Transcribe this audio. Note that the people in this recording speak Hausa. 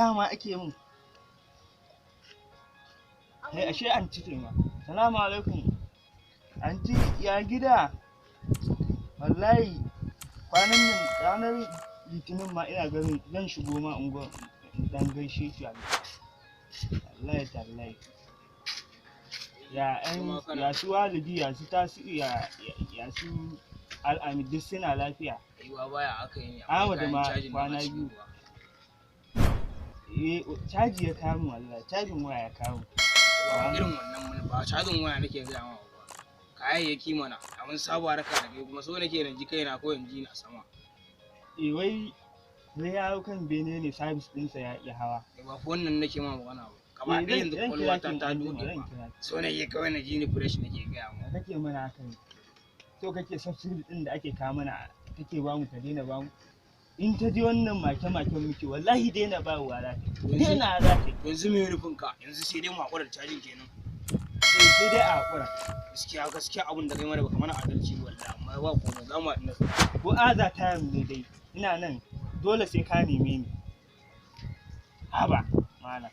Kira ma ake mun. Kai, ashe anti ce ma. Salamu alaikum. Anti, ya gida? Wallahi kwanan nan, ranar Litinin ma ina ganin zan shigo ma unguwar in dan gaishe ki wallahi. Wallahi tallahi. Ya ƴan, ya su walidi, ya su Tasi'u, ya su Al'ami, duk suna lafiya? Yiwa baya aka yi ne. Ahmad akwai kayan ma cajin nan a kwana cikin biyu. ruwa. Eh, caji ya kawo wallahi, cajin waya ya kawo. Ba irin wannan mun ba, cajin waya nake gaya ma ba. Kayayyaki mana, abin saba raka da kai kuma so nake na ji kaina ko in ji na sama. Eh, wai ya hau kan bene ne, service ɗinsa ya ƙi hawa. Eh, ba fa wannan nake ma magana ba. Gaba Eh, ɗaya zan yanzu zan kira kwalwa ta ki ta anjima, dode zan ba. kira ki. So nake kawai na ji ni fresh nake gaya ma. Ya kake mana haka ne? So kake subsidy ɗin da ake kawo mana, kake bamu, ka daina bamu? In ta ji wannan make-maken muke, wallahi daina bayarwa za ta yi. Daina za ta yi. Yanzu me rufin ka? Yanzu sai dai mu haƙura da cajin kenan. Eh, sai dai a haƙura. Gaskiya gaskiya, abin da kai mana baka mana adalci wallahi, amma ba komai, za mu haɗu na Ko aza time ne dai. Ina nan, dole sai ka neme ni. Haba, malam.